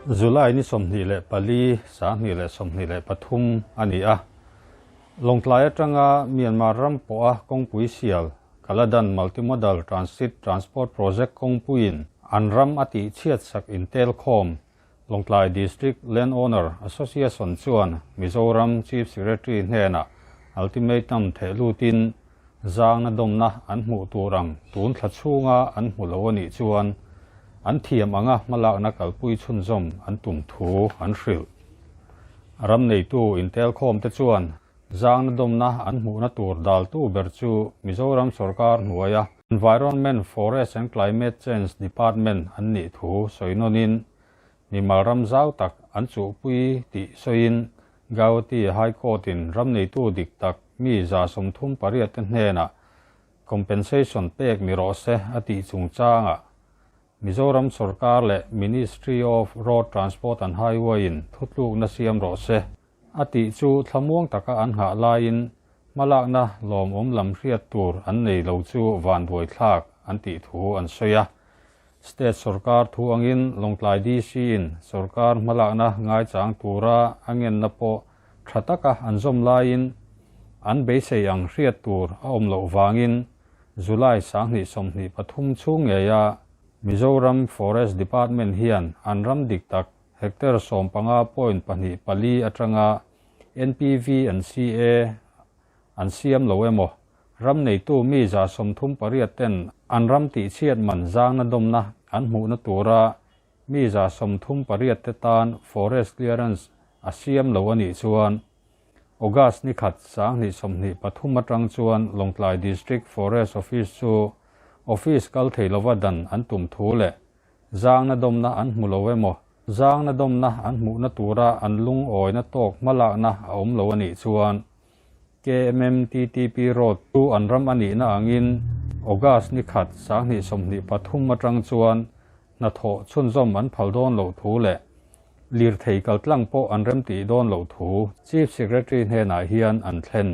July ni 24, 2023 a ni a. Lawngtlai atanga Myanmar ram pawha kawngpui sial Kaladan Multimodal Transit Transport Project kawngpuiin an ram a tih chhiatsak intelkhawm Lawngtlai District Landowner Association chuan Mizoram Chief Secretary hnenah ultimatum theh lutin zangna dawmna an hmuh tur ang tun thla chhunga an hmu lo a nih chuan an thiam anga hmalakna kalpui chhunzawm an tum thu an hrilh. Ram neitu intelkhawmte chuan zangna dawmna an hmuhna tur daltu ber chu Mizoram sorkar hnuaia Environment, Forest and Climate Change Department an nih thu sawi nawnin mimal ram zau tak an chuhpui tih sawiin Gauhati High Court-in ram neitu dik tak mi 38 te hnenah compensation pek ni rawh se a tih chungchangah Mizoram sorkar leh Ministry of Road Transport and Highway-in thutlukna siam rawh se a tih chu thlamuang taka an nghah laiin hmalakna lawmawm lam hriat tur an nei lo chu vanduai thlak an tih thu an sawi a. State sorkar thu angin Lawngtlai DC-in sorkar hmalakna ngaichang tura a ngenna pawh tha taka an zawm laiin an beisei ang hriat tur a awm loh vangin July 2023 chhung ngeia Mizoram Forest Department hian an ram dik tak hectare 15.24 atanga NPV an CA an siam lo emaw, ram neitu mi 38 ten an ram tihchhiat man zangna dawmna an hmuhna tura mi 38 te tan forest clearance a siam lo a nih chuan August ni khat 2023 atang chuan Lawngtlai District Forest Office chu office kal thei lova dan an tum thu leh zangna dawmna an hmu lo emaw, zangna dawmna an hmuhna tura an lungawina tawk hmalakna a awm lo a nih chuan KMMTTP Road chu an ram a nihna angin August ni khat 2023 atang chuan hnathawh chhunzawm an phal dawn loh thu leh lirthei kaltlang pawh an remtih dawn loh thu Chief Secretary hnenah hian an thlen.